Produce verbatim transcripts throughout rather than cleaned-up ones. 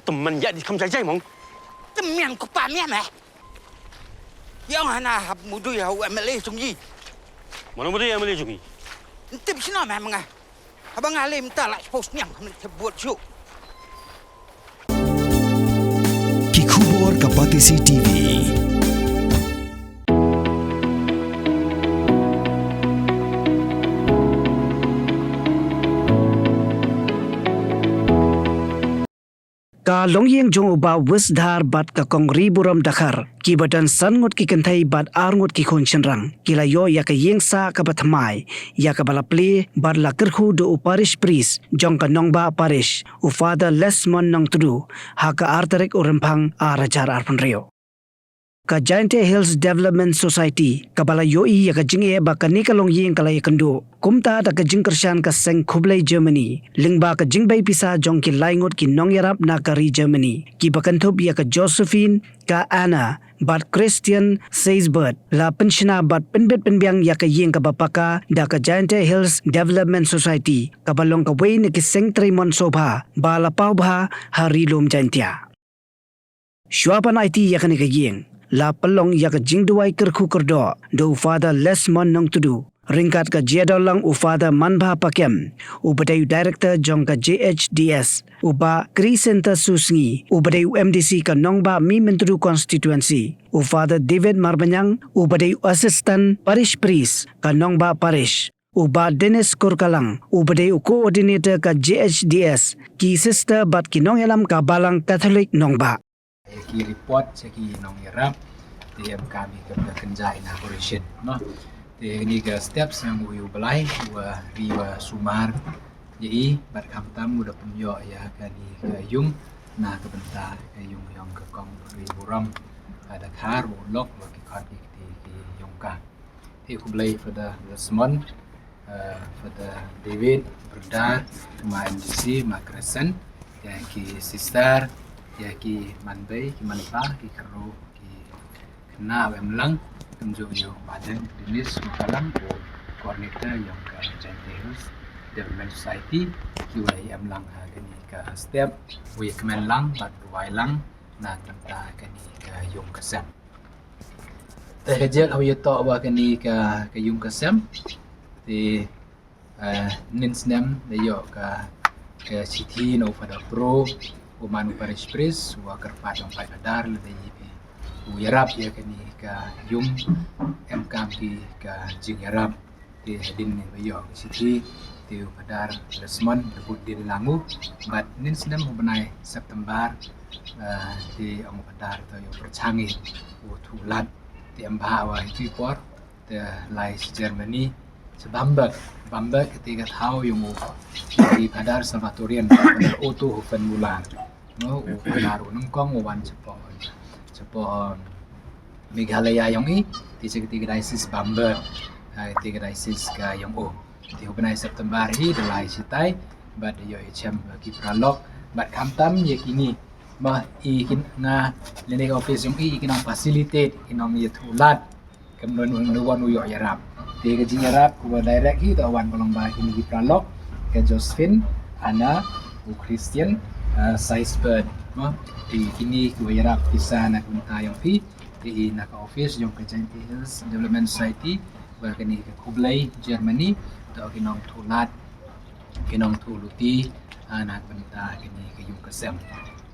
Tymmen ïa di kham jai jai mong. Tymmen ko pa mian eh. Ïa nga na hap mudui ha u M L A jong i. Mano mudui M L A jong i? Ntip sino meh menga. Haba nga lem ta la post niang khamit te buat ju. Ki khubor ka Batesi T V. Ka longïing jong u Bah Wisdhar bad ka Kong Riburom Dkhar, kiba don san ngut ki kynthei bad ar ngut ki khun shynrang, ki la ïoh ïa ka ïing sah kaba thymmai, ïa kaba la plie bad la kyrkhu da u Parish Priest jong ka Nongbah Parish, u Father Lesmond Nongtdu, ha ka ar tarik u Rymphang ar hajar arphew hynriew. Ka Jaintia Hills Development Society, kaba la ïohi ïa ka jingeh ba kane ka longïing ka la ïakynduh, kumta da ka jingkyrshan ka seng khublei Germany, lyngba ka jingbei pisa jong ki lai ngut ki nongïarap na ka ri Germany, kiba kynthup ïa ka Josephine, ka Anna, bad Christian Seisbert, la pynshna bad pynbit pynbiang ïa ka ïing kaba paka da ka Jaintia Hills Development Society, kaba long kawei na ki seng trei mon sngewbha ba la paw bha ha ri lum Jaintia. Shuwa ban aiti ïa kane ka ïing, la pynlong ïa ka jingduwai kyrkhu kyrdoh da u Father Lesmond Nongtdu, ryngkat ka jingïadon lang u Father Manbha Pakem, uba dei u director jong ka J H D S, u Bah Crescenta Susngi, uba dei u M D C ka Nongbah Mihmyntdu constituency, u Father David Marbaniang, uba dei u assistant parish priest ka Nongbah Parish, u Bah Dennis Kurkalang, uba dei u coordinator ka J H D S, ki sister bad ki nongïalam ka Balang Katholik Nongbah. Ki report sha ki nongïarap, te em kam i ka kynja inauguration, no. Te ni ka step sang u yu balai, wa ri wa sumar, ya i, bad kam tam u da pynïoh ïa kani ka ïung, na ka bynta ka ïung ïong ka Kong Riburom, ka Dkhar, u lok, wa ki khon ki kti ki ïung ka. Te khublei Father Desmond, eh, Father David, Brother, ma M D C, ma Crescent, ïa ki sister, ïa ki manbei, ki manpa, ki kyrru, ki khynnah, em lang, kumjuh ïa u Bah Dennis Kurkalang, u coordinator ïong ka Jaintia Hills Development Society, ki wa em lang ha kani ka step, u ïa kmen lang, bad u wai lang, na ka bynta kani ka ïung ka sem. Te ka jek haba ïa toh wa kani ka, ka ïung ka sem. Te, eh, nin snem da ïoh ka, ka shithi na u Father Pro, u man u parish priest, wa kyrpad ïong paidbah lada ïa phi u ïarap ïa kani ka ïung, em kam ki ka jingïarap. Te hadien ba ïoh ka shithi, te u Father Desmond, te bud dien lang u, bad nin snem u bnai September, eh, te ong u Father to ïoh pyrchang i, u thuh lad, te em bha wa itu i por, te lai sha Germany, sha Bamberg, Bamberg te ka thaw ïong u, i Father Salvatorian, Father Otto Hoffenmuller. No, u Father u nyngkong u wan shapoh, shapoh, um, Meghalaya ïong i, te sha kata ka diocese Bamberg, ha, kata ka diocese ka ïong u. Te u bnai September hi, da lai shitai, bad da ïoh i chem ki paralok, bad khamtam ïa kini, ma i kin nga, lane ka office ïong i, i kin nang facilitate, i nang ïathuh lad, Kam don un, don un ïoh ïarap. Te ka jingïarap, ka wa direct hi, ka wan ka long ba kini ki paralok, ka Josephine, Anna, u Christian, uh, Saisbert. Mo, te kini ki wa ïarap pisa na ka bynta ïong phi, te hi na ka office ïong ka Jaintia Hills Development Society, wa kini ka Khublei, Germany, to ki nongthuh lad, ki nongthuh luti, ah, na ka bynta kini ka ïung ka sem.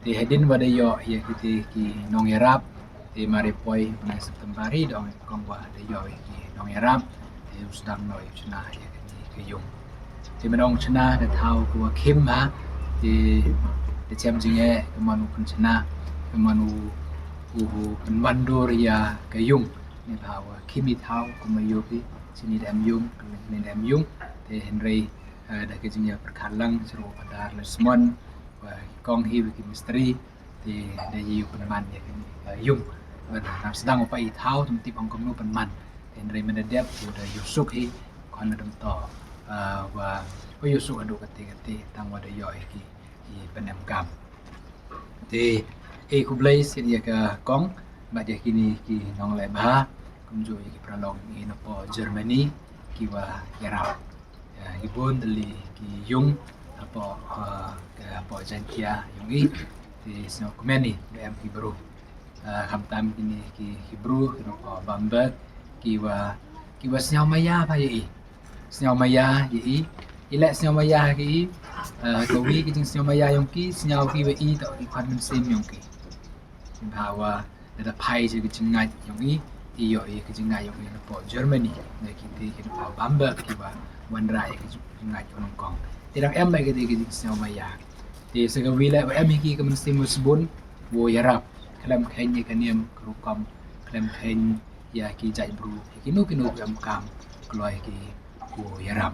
Te hadien wa da ïoh ïa kiti ki nongïarap, te mar i poi u bnai September hi da ong i kong wa da ïoh ïa ki nongïarap, te u sdang noh ïa u shna ïa kini ka ïung. Te mynta u shna da thaw ka wa khim ha, te da chem jingeh, ka man u pynshna, ka man u, u, u pynwandur ïa ka ïung. Neibhah wa khim i thaw, kumno ïoh ki, shini da em ïung, shini da em ïung, te hynrei eh, da ka jingïapyrkhat lang, sha u Father Lesmond, wa ki kong hi, wa ki mistri, te da ïa u pynman ïa kani, eh, ïung. Wa da sdang u pa i thaw, tum tip ong kumno pynman. Te hynrei mynta dep, u da ïoh suk hi, khon da dam to, eh, wa, wa ïoh suk haduh kati kati, tang wa da ïoh ïa ki, ki pynemkam. Te, eh, khublei sien ïa ka kong, bad ïa kini ki nongleh bha, kumjuh ïa ki paralok ngi napoh Germany, ki wa ïarap. Ïa, ki bun tylli ki ïung, hapoh, eh, ka hapoh Jaintia ïong i. Te sngewkmen hi ba em ki bru, ah, khamtam kine ki, ki bru ki nongpau Bamberg, ki wa, ki wa sngewmaya ba ïa i, sngewmaya ïa i, i leh sngewmaya ïa i. Ah, ka wi ka jingsngewmaya yong ki, sngew ki wa i toh ki khun mynsiem yong ki. Ba wa lada phai sha ka jingngeit yong i, i ïoh i ka jingngeit yong i napoh Germany, na kite ki nongpau Bamberg ki wa wanrah ïa ka jingngeit yong Hong Kong. Te dang em ba kite ki jingsngewmaya. Te sa ka wi leh wa em hi ki ka mynsiem wa sbun, wa ïarap, khlem kheiñ ïa ka niam ka rukom, khlem kheiñ ïa ki jait bru, ïa kino kino ki em kam, kloi ki wa ïarap.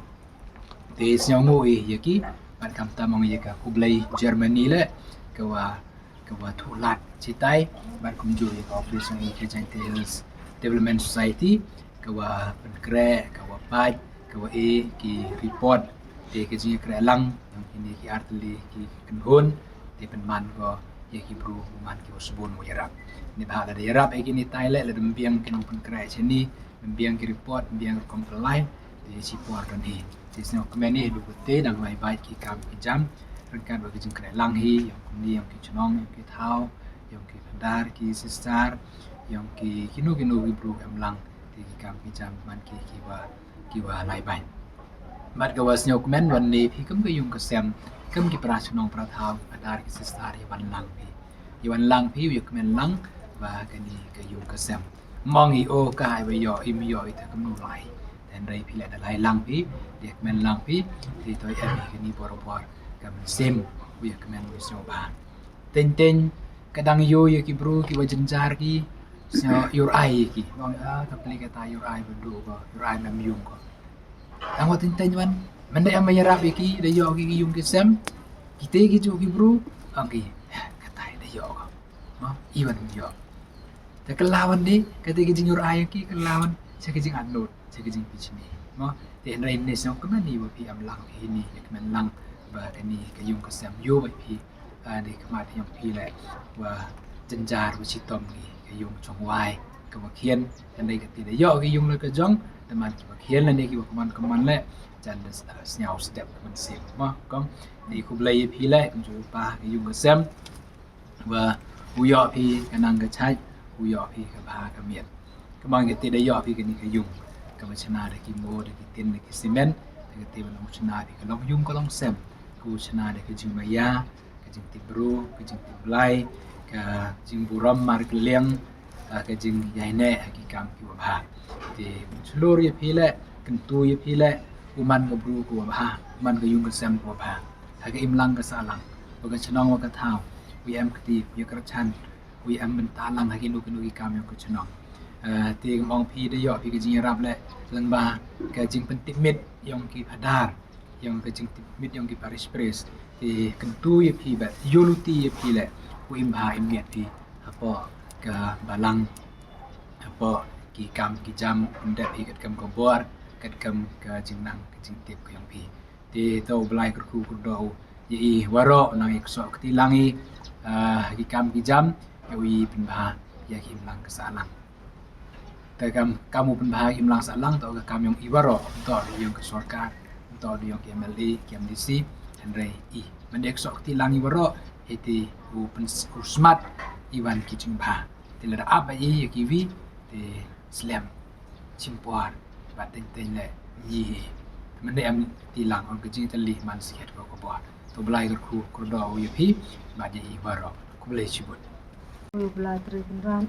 Te sngewnguh i ïa ki, bad khamtam ong ïa ka khublei Germany leh, ka wa, ka wa thuh lad chitai, bad kumjuh ïa ka office ong i ka Jaintia Hills Development Society, ka wa pynkhreh, ka wa pait, ka wa e ki report, te ka jingkhreh lang yong kine ki artylli ki kynhun, te pynman ko ïa ki bru, man ki wa sbun wa ïarap. Neibhah lada ïarap ïa kine tai leh, lada ym biang ki nongpynkhreh shane, ym biang ki report, ym biang rukom pynlait, te shipor don hi. Te sngewkmen hi, du kute dang lai bait ki kam ki jam ryngkat wa ki jingkhreh lang hi, yong kumne yong ki chnong, yong ki thaw, yong ki phadar, ki sister, yong ki kino kino ki bru em lang, te ki kam ki jam man ki, ki wa, ki wa lai bait. Bad ka wa sngewkmen wan ne phi kum ka yung ka sem, kum ki para chnong para thaw, ki phadar, ki sister, ïa wan lang phi. Ïa wan lang phi, ïa kmen lang ba kane ka yung ka sem. Mong i o ka ai ba ïoh, im ïoh i ta kumno lai. Hynrei phi leh da lai lang phi, ïa kmen lang phi, te to ïa mi kane borabor ka mynsiem, ïa kmen mynsiem ba. Teng teng ka dang ïoh ïa ki bru ki wa jynjar ki, sngew ïoh ai ki. Mong a ka pli ka ta ïoh ai ba du ko, ïoh ai mem yung ko. Tang wa teng teng wan, mynda em ïarap ïa ki, da ïoh ki, ki yung ki sem, kite ki ju ki bru, ong ki, katai da ïoh ko. Mo, i wan ïoh. Te ka lawan de, kate ki jingïoh ai ki, ka lawan, sa ki jing anut, sa ki jing pichni. Mo, te hynrei ne song kmen i wa phi em lang phi ni, ïa kmen lang, ba kane ka yung ka sem ïoh ba phi, ah, de khmat yong phi leh, wa jynjar wa chitom ki, ka yung chong wai, ka wa khian, hynrei kate da ïoh ki yung leh ka jong, da man ki wa khian leh ne ki wa kman kman leh, jan da, ah, sngew sdep ka mynsiem. Mo, kong, te khublei ïa phi leh, kumjuh pa, ka yung ka sem, wa u ïoh phi ka nang ka chait, u ïoh phi ka bha ka miat. Ka mang kate da ïoh phi kane ka yung, ka wa chna da ki mo, da ki tin, da ki simen, da kate wa long chna phi ka long yung ka long sem, ka wa chna da ka jingmaya, ka jingtip bru, ka jingtip Blai, ka jingburom markylliang, ah, ka jingïaineh ha ki kam ki wa bha. Te shlur ïa phi leh, kyntu ïa phi leh, u man ka bru ka wa bha, u man ka yung ka sem ka wa bha. Ha ka imlang ka sahlang, wa ka chnong wa ka thaw, u em kti, u ïa kyrchan, u em bynta lang ha kino kino ki kam yong ka chnong. Ah, te kam ong phi da ïoh phi ka jingïarap leh, lyngba ka jingpyntipmit yong ki phadar, yong ka jingtipmit yong ki parish priest, te kyntu ïa phi bad ïoh luti ïa phi leh, u im bha im miat phi, hapoh ka balang, hapoh ki kam ki jam, pyndep phi katkam ka bor, katkam ka jingnang ka jingtip ka yong phi. Te to u Blai kyrkhu kyrdoh u ïa i waroh, nang ïa ksoh kti lang i, ah, ki kam ki jam, ïa u i pynbha ïa ki imlang ka sahlang. Te kam, kam u pynbha ïa ki imlang sahlang, to ka kam yong i waroh, to da yong ka sorkar, to da yong ki M L A, ki M D C, hynrei i. Mynda ïa ksoh kti lang i waroh, i te u pyn, u smat i wan ki jingbha. Te lada ap ba i ïa ki wi, te slem. Chim por, bad teng teng leh ngi hi. Mynda em ti lang ong ka jingtylli man siat ko ka bor. To Blai kyrkhu kyrdoh u ïa phi, bad ïa i waroh. Khublei shibun. U Blai Trai Kynrad,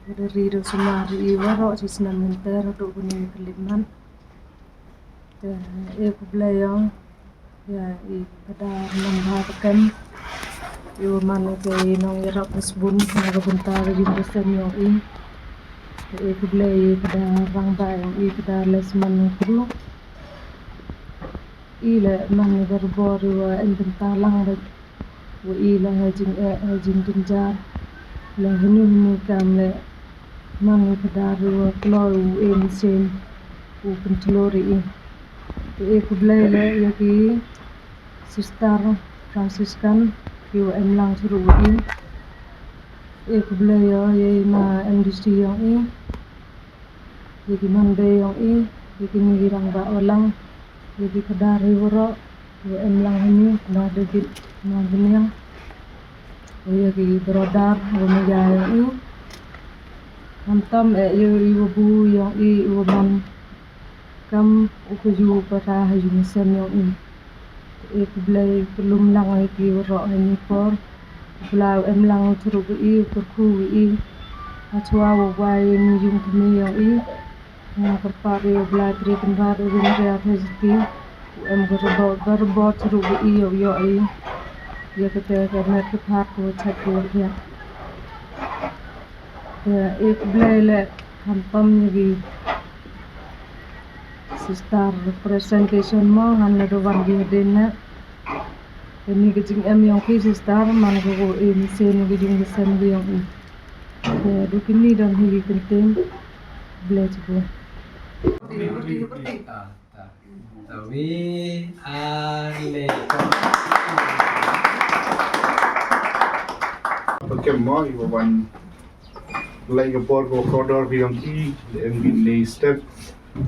u da ri da sumar ïa i waroh, shi snem mynta, haduh kane ka lip man. Te, e khublei ïong, ïa i Phadar Nongbha Pakem, i wa man ïa ka i nongïarap ba sbun, na ka bynta ka jingïaseng ïong i. Te e khublei i Phadar Rangbah ïong i Phadar Lesman Nongkru. I leh man ïa ka rebor i wa em bynta lang bad wa i la ha jingeh ha jingjynjar. La hynne hynne kam leh man ïa Phadar i wa kloi u e mynsiem u pynchlur i. Te e khublei leh ïa ki Sister Franciscan ki wa em lang shuh ruh wa i. E khublei ïa, ïa i ma M D C ïong i, ïa ki mandei ïong i, ïa kine ki rangbah wa lang, ïa ki Phadar hi waroh, ïa em lang hynne, Phadar David Marbaniang. Ïa ki brother, u maya ïong i. Khamtam eh ïa i wa bu ïong i u man kam u ka ju para ha ju sen ïong i. E ku Blei ku lum lang ïa ki wa roh ha ni por. Ku Blei em lang u tru i u kyrkhu i. Ha chwa wa wai ni yung kmi ïong i. Nga kyrpad ïa u Blei Trai Kynrad u Blei Trai Kynrad. U em ka rebot, ka rebot ruh ba ïoh ïoh ïa kata ka met ka phad ka chat ka thiah. Ïa, ïa u Blei leh khamtam ïa ki sister presentation mo ngan la da wan ki hadien na. Kani ka jingem ïong ki sister man ka ko e ni sen ka jingem sen ka ïong i. Ïa, du kini dang hi ki kyntien. Blei jubor. Tawi ale. Pakem mo i wa wan lai ka por ko kordor ka ïong ki em ki ni step.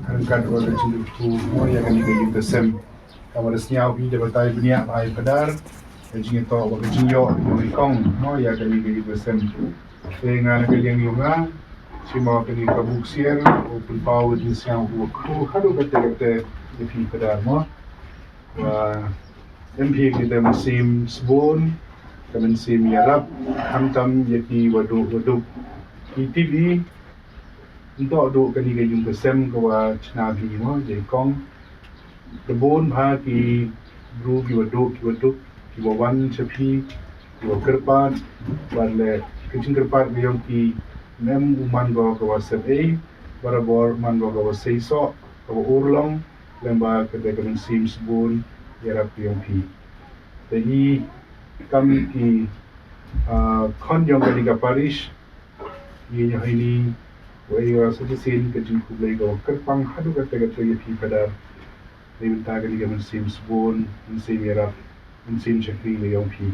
Ryngkat wa ka jingkyrkhu mo ïa kani ka ïung ka sem. Ka wa da sñiaw ki da batai bniah bha i Phadar. Ka jingïatoh wa ka jingïoh ïong i kong mo ïa kani ka ïung ka sem. Te nga na ka liang ïong nga, shi mo kani ka buk sier, u pynpaw u jingsñiaw u kyrkhu haduh katte katte ïa phi Phadar mo. Wa em phi kita mynsiem sbun, ka mynsiem ïarap, khamtam ïa ki wa duk wa duk. Ki tip i, nto duk kani ka ïung ka sem ka wa chna phi mo, jai kong. Ka bun bha ki bru ki wa duk, ki wa duk, ki wa wan sha phi, ki wa kyrpad, bad leh ka jingkyrpad ka ïong ki, ym em u man ko ka wa sep ei, barabor man ko ka wa sei soh, ka wa urlong, lyngba kata ka mynsiem sbun ïarap ka ïong phi. Te i kam ki, ah, khon ïong kani ka parish, Ïa ïa haini, wa ïa sa shisien ka jingkhublei ka wa kyrpang haduh katte katte ïa phi Phadar. Dei bynta kani ka mynsiem sbun, mynsiem ïarap, mynsiem shakri ka ïong phi.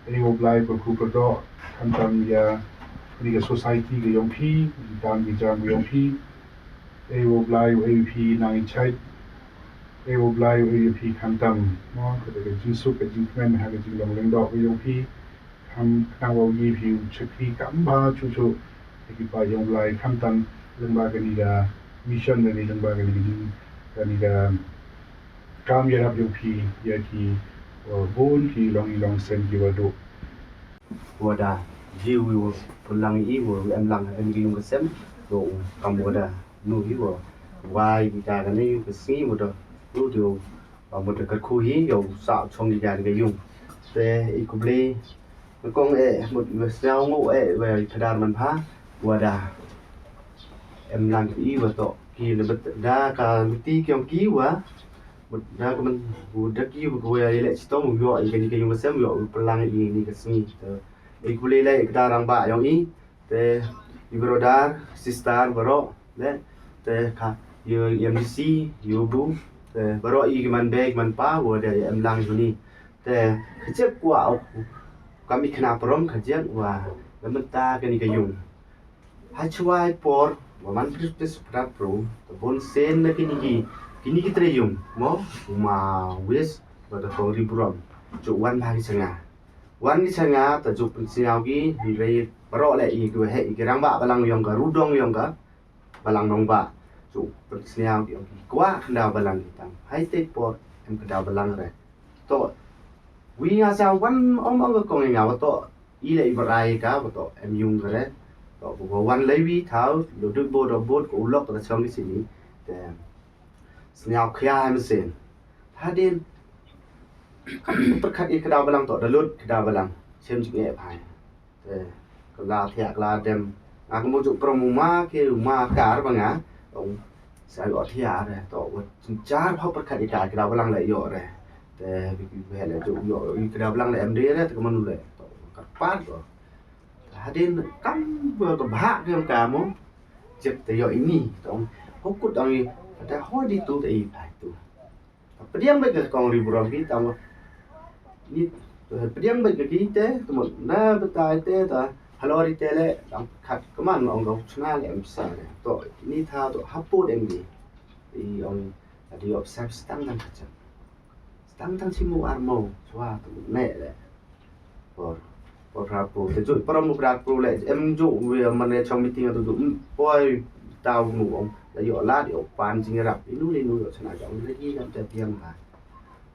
Ei wa Blei pyrkhu pyrdoh, khamtam ïa kani ka society ka ïong phi, khamtam ki jam ka ïong phi. Ei wa Blei wa ei phi nang i chait. Ei wa Blei wa ei phi khamtam. Mo, kata ka jingsuk, ka jingkmen, ha ka jinglong lyngdoh ka ïong phi. Kham khnang wa u ïa phi u shakri kam bha shuh shuh. Ïa ki paid ïong u Blei khamtam lyngba kani ka mission, kani lyngba kani ka jing, kani ka kam ïarap ïong phi ïa ki, uh, bun ki long i long sem ki wa duh. Wa da, ji u wa pynlang i wa em lang kani ka ïung ka sem, wa u kam wa da nu hi wa wai ki ka kani ka sngi wa da nu di wa Ba mut ka kyrkhu hi ïa u sah u chong ïa ka ïung. Te i khublei nyngkong eh mut nga sñiaw nguh eh wa i Phadar man bha wa da em lang ki wa toh ki le bet da ka luti ki ong ki wa mut da ka man u da ki wa ka wa ïa leh chitom u ïoh ïa ka ni ka ïung ka sem ïoh u pynlang ïa ni ka sngi. Te i khublei leh ïa ka da rangbah ïong i. Te i brother, sister, baroh, le, te ka, ïa, ïa M D C, ïa u bu, te baroh i ki man bei, ki man pa, wa da ïa em lang juni. Te ka jep kwah, u, kam i khynnah parom ka jep, wa, la mynta kani ka ïung. Ha chwa i por, wa man pris pris prat pro, te bun sien na kini ki, kini ki tre ïung, mo, u ma wis, wa da kong ri burom, juk wan bha ki sanga. Wan ki sanga ta juk pynsñiaw ki, hynrei baroh leh i ki waheh i ki rangbah balang ïong ka, rudong ïong ka, balang nongbah. Juk pynsñiaw ki ong ki kwah khyndaw balang ki tang. Hai te por em khyndaw balang re. To, wi nga sa wan ong ong ka kong i nga wa to, i leh i barai ka, wa to em ïung ka re. To, wa wan lei wi thaw, lo dut bo do bot ko u lok ka chong ki sini. Te, sñiaw khia em sen. Hadien, pyrkhat i khyndaw balang to, da lut khyndaw balang. Shem jingeh phai. Te, ka la thiah, ka la dem. Nga ka mut juk prom u ma ki, u ma kar ba nga. Ong, sa ïoh thiah re. To, wat jar pha pyrkhat i ka, khyndaw balang le ïoh re. Te, bi ki be le juk ïoh, i khyndaw balang le em de re, te ka man u le. To, ka pat to. Hadien, kam ba ka bha ki ong ka mo. Jep te ïoh ini. To, ong, hokut ong i, te ho di tu te i phai tu. Pdiang bad ka kong ri burom ki tang wa. Ni pdiang bad ka ki te, tang wa na batai te ta halor i te le tang khat kman ong ka chna le em sa le. To ni tha to haput em ni. I ong adi op sap stang tang kacang. Stang tang simu armo chwa tang ne le. Por. Pyrthei pro te ju pyrthei mo pyrthei pro le em ju we man ne chong meeting tu ju poi tau nu ong la yo la yo pan jing rap inu inu yo chana jong le ki kan te piang ha.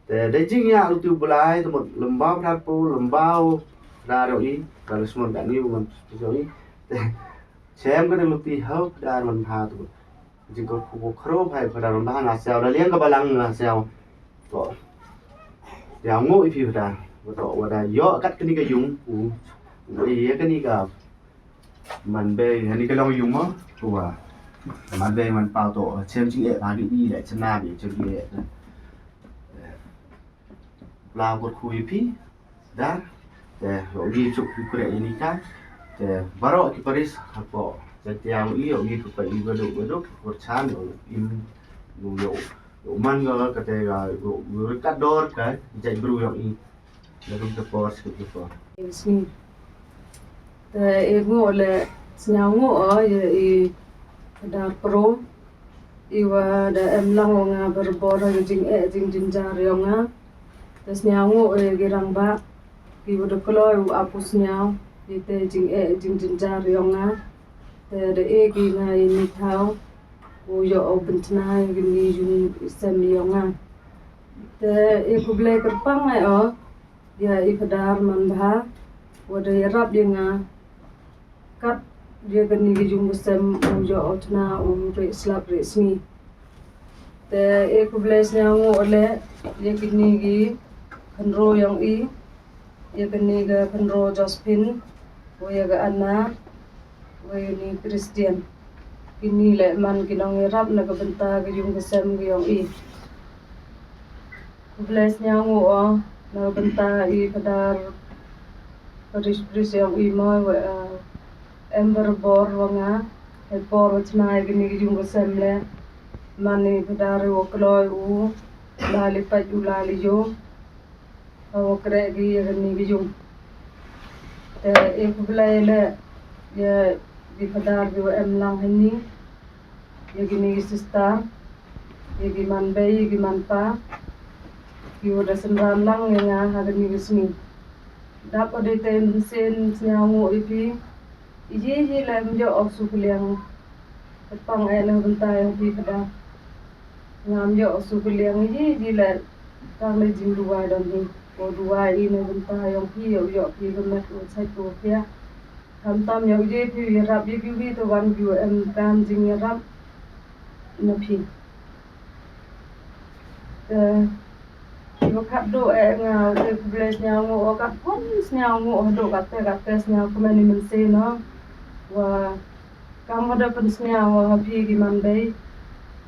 Te de jing ya lu tu bulai tu mo lembau pyrthei pro lembau ra ro i ra le smon kan ni man special i. Te chem ka de lu ti hau dar man ha tu. Jingkyrkhu ko khro phai phada ron ba nga siaw da liang ka balang nga siaw. To. Ya ngo i phi phada. Wa to wa da yo kat kani ka yung u. Ngo i ya kani ka man be hani ka long yung mo. Wa man be man pa to chem jing e ba di i le chena bi chem jing e. Pla kyrkhu i phi da te yo gi chuk ki kre ini ka te baro ki paris hapo te tiang i yo gi tu pa i bado bado ki kurchan yo im yo yo man ga ka te ga yo yo ka dor ka jai bru yo i da rum te por skip te por. Sngi. Te i ngu le sñiaw ngu o ye i dar pro i wa da em lang wa nga berbor ha ka jingeh jingjynjar yong nga. Te sñiaw ngu o ye ki rangbah ki wa da kloi u ap u sñiaw i te jingeh jingjynjar yong nga. Te da e ki nga i ni thaw u yoh u bynchna i ki ni jung i sem yong nga. Te i kublei kyrpang ai o ya i Phadar Manbha wa da yarap ya nga kat ya kani ka jung ka sem u yoh u chna u re slap re sngi. Te e kublei sñiaw ngu ole ya kini ki khynro yong i ya kani ka khynro Josephine wa ya ka Anna wa ya ni Christian. Kini le man ki nong yarap na ka bynta ka jung ka sem ka yong i. Kublei sñiaw ngu o na ka bynta i Phadar Parish Priest yong i mo wa em berbor wa nga he por wa chna i kini ki jung ka sem le man i Phadar wa kloi u la li pait u la li yo. Wa kre ki ya kani ki jung. Te e kublei le ya ki Phadar ki wa em lang hani ya kini ki sister ya ki man bei ya ki man pa ki wa da synran lang ya nga ha kani ki sngi. Dap o de te mynsiem sñiaw ngu i phi. Iji iji la em yoh o su kliang. Tepang eh na bynta yong phi Phadar. Ngam yoh o su kliang iji iji la tang le jing duwai don hi. Ko duwai i na bynta yong phi yoh yoh phi ka met u chait u phi. Kam tam yoh iji phi yarap iji phi to wan phi em kam jing yarap na phi. Te Ki wa khat do eh nga te kublei sñiaw ngu o kat pon sñiaw ngu o do kat te kat te sñiaw kumne ni mynsiem no. Wa kam wa da pon sñiaw wa ha phi ki man bei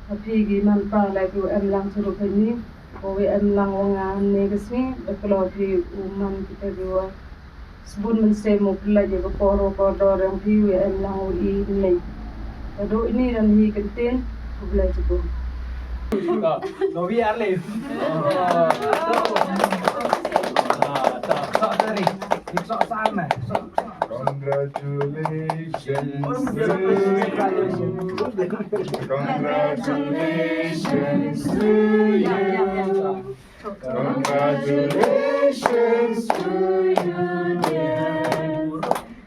ha phi ki man pa la ki wa em lang suru phi ni. Wa wi em lang wa nga ne ka sngi da klo phi u man ki te ki wa Sbun mynsiem u pynlait ïa ka por u kordor ïa phi u em lang u i ne. Ka dei ini dan hi kyntien. Khublei shibun. Lobi arle. Congratulations to you. Congratulations to you. Congratulations to you, dear.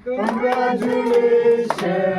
Congratulations.